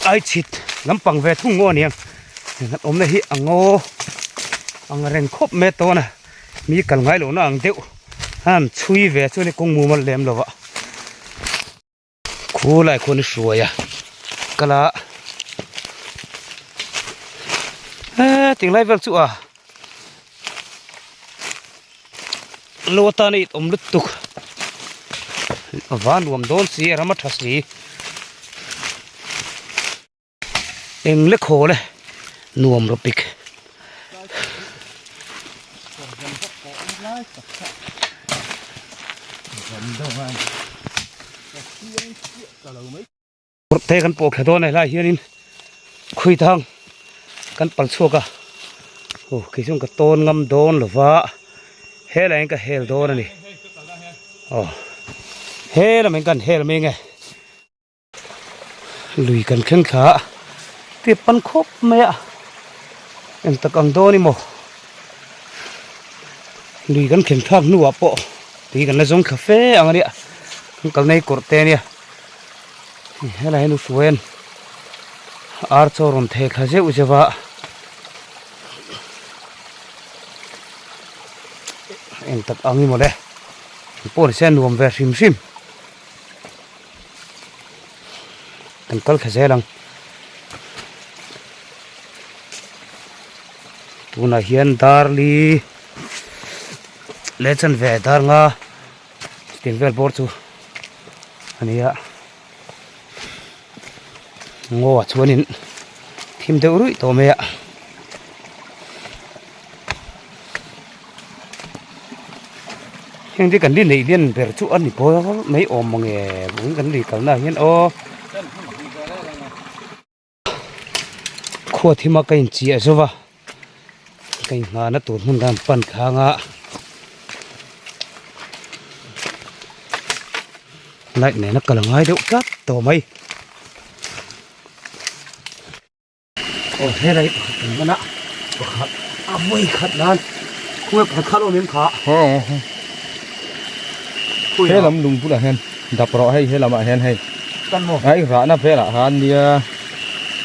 Ai chhit lampang ve thung ngaw aniang an awmna hi a ngaw ang reng khawp mai tawn a mi kal ngai lohna ang deuh han chhui ve chuan i kawng mumal lem lo ah khu lai khuan i hruai a kal a he tinglai vel chu a lo atan a it awm lutuk a va nuam dawn si a ram a tha si eng le khawl e nuam rawh pik. Te kan pawh thla dawn a helai hianin khui thang kan pal chhuak a aw kei chuan ka tawn ngam dawn lo va helaiah hian ka hel dawn a ni aw he lamah hian kan hel mai ang e lui kan thleng thla a tip pan khawp mai a eng tak ang dawn emaw lui kan thleng thlak hnuah pawh tui kan la zawng thla fe ang a nia kan kalna hi kawrh te a nia. Helai hian Usuain ar chaw rawn theh thla zeuh zeuh a eng tak ang i mawle pawh ni se a nuam ve hrim hrim kan kal thla zel ang tunah hian darli leh chanve dar nga tin vel bawr chu a ni a ngaw ah chuanin thim deuh ruih tawh mai a heng te kan li neih lian ber chu a ni bawr mai awm mange vawiin kan lui kalna ah hian aw Khua thima ka inchiah zo va, ka inghahna tur hmun ram pan thlang a, light nena kal a ngai deuh tlat tawh mai. Aw helai pakhat kan hman a, pakhat a vawi khat nan khawnge pakhat kha a lo awm em kha? He lam lung bulah hian dap rawh hei he lamah hian hei Kan maw? Ai rahna velah khan nia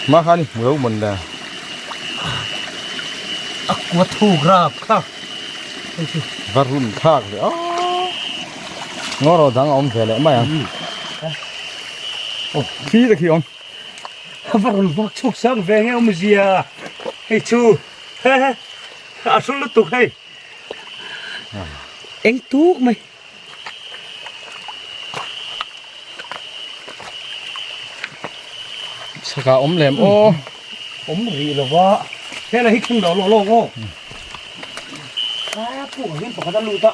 hma khan i hmu lo mawn le. A kua thuk rap kha hei chu. Va run thlak ve aw. Ngaw rawh dang a awm ve leh mai ang. Aw khi te khi awm. Va run vak chhuk sang ve nge awmzia hei chu he he a hrul lutuk hei. Eng tuk mai. Chhakah awm lem aw. Awm rih lo va. Hela hi thleng lo lawk lawk aw. A puk ah hian pakhat a lut a.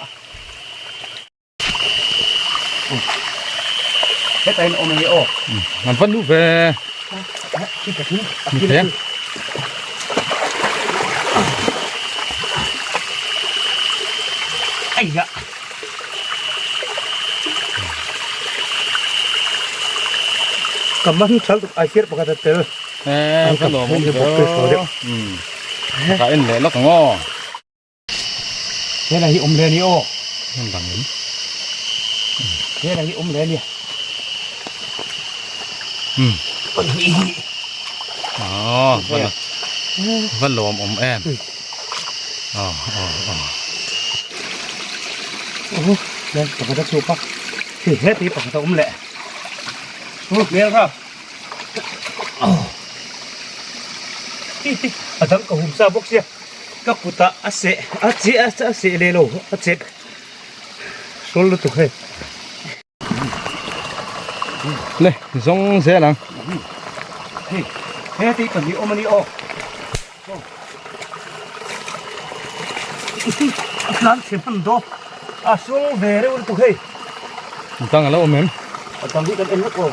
Hetah hian awm a ni aw. An va luh ve. Ai ya. Ka man thal tuk ai sir pakhat a tel. Eh, ka lawm awm ve aw. Ka en leh lawk ang aw. Helai hi awm hle a ni aw. Hmun dang in. Helai hi awm hle a ni. Um. Kan hui hi. Aw, va va lawm awm em. Aw, aw, aw. Aw, le pakhat a chhuak a. Hei heti pakhat a awm leh. Aw, hmel rap. A dang ka hum sa bawk sia. Ka kutah a seh a che a a seh leh lo a chek hrawl lutuk hei. Le zawng zel ang. Hei he tih pahnih awm a ni aw. A tlan chhe hman daw a hrawl ve reuh lutuk hei. Dang a lo awm em? A dang hi kan en vek aw.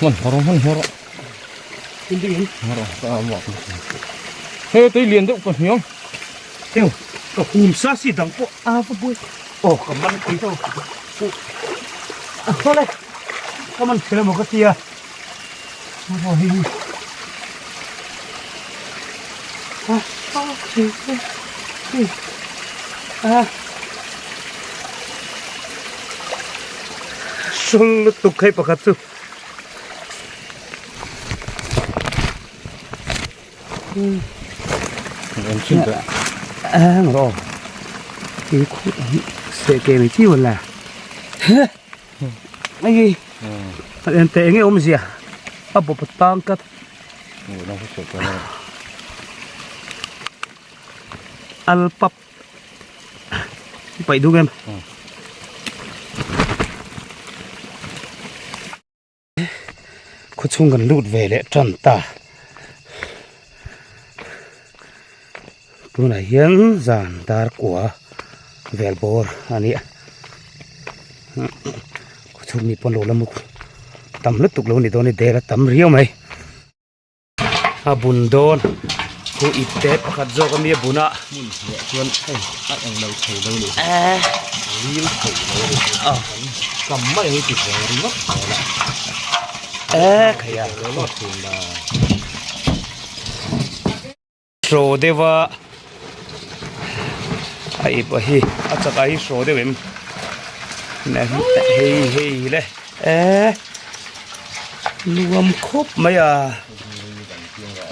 Hman hawr hman hawr. He tui lian deuh ka hniam. Eo ka hum sa si dang pawh a va buai. Aw ka man thei tawh. A hlawlh e. Ka man thei emaw ka tia. Aw hei hi. A a Sul lutuk hei pakhat chu. Ang ro ti khu se ke mi chi wala ai en te nge om zia a bo tang kat al pap paih duk em Khawchhung kan lut ve leh tan ta. Tunah hian zan dar kua vel bawr a ni a. Khawchhung mi pawn lo la muk tam lutuk lo ni dawn a ni der a tam riau mai. A bun dawn khu ip te pakhat zawk ami a bun a hmun hmuh chuan hei a eng lo thei lo ni a ril thei lo ni a kam mai ang ti ve ringawt zel a e khaia lo lo thin la hraw deuh a a ip a hi a chak a hi hraw deuh em hei hei le e nuam khawp mai a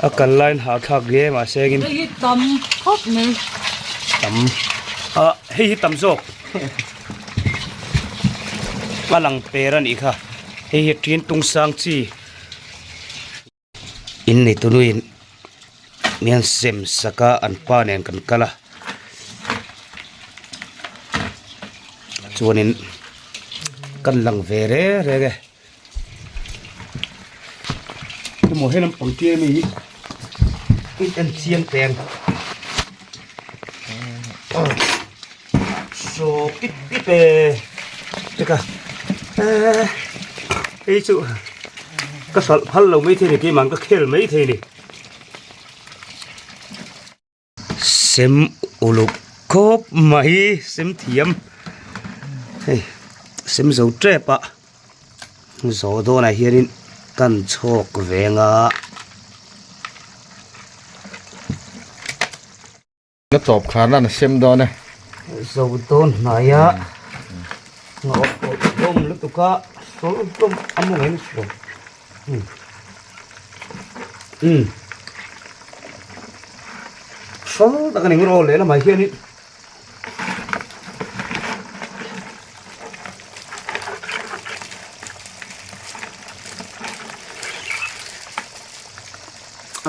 a kal laiin hahthlak hle mahse engin hei hi tam khawp mai tam ah hei hi tam zawk a lang per a nih kha hei hi ṭin tung sang chi. In nei tunuin mi an sem sak a an pa nen kan kal a chuanin kan lang ve reng reng e emaw he lampang tir ami hi in en chiang teh ang saw pip pip e teka eee hei chu ka hralh phal lo maithei ni keimah ka khel maithei ni sem uluk khawp mai sem thiam hei sem zo tep a zawh dawnah hianin kan chhawk veng a. Na tawp khan a sem dawn e. Zo dawn hnai a ngawh hlawm lutuk a sawl hlawm a mu ngei nasa lo. Umm sawl tak a ni ngawr lehlamah hianin.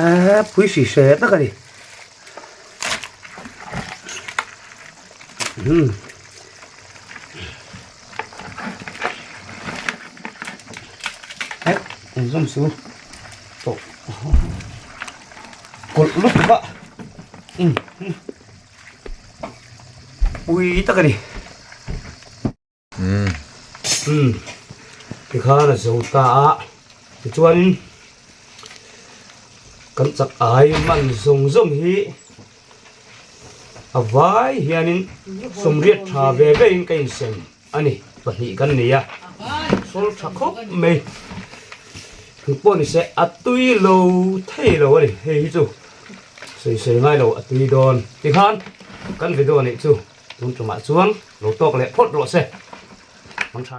Eee pui hri hre tak a ni. Hmm. Eh, zoom su. To. Kulh lutuk a. Hmm. Pui tak a ni. Umm tikhan a zo ta a tichuanin kan chak ai man zawng zawng hi a vai hianin sawmriat tha ve ve in ka insem a ni pahnih kan nei a sawl tha khawp mai eng pawh ni se a tui lo thei lo a ni hei hi chu sawi sawi ngai lo a tui dawn tikhan kan video neih chu. Tun tumah chuan lo tawk leh phawt rawh se. Hmang tha.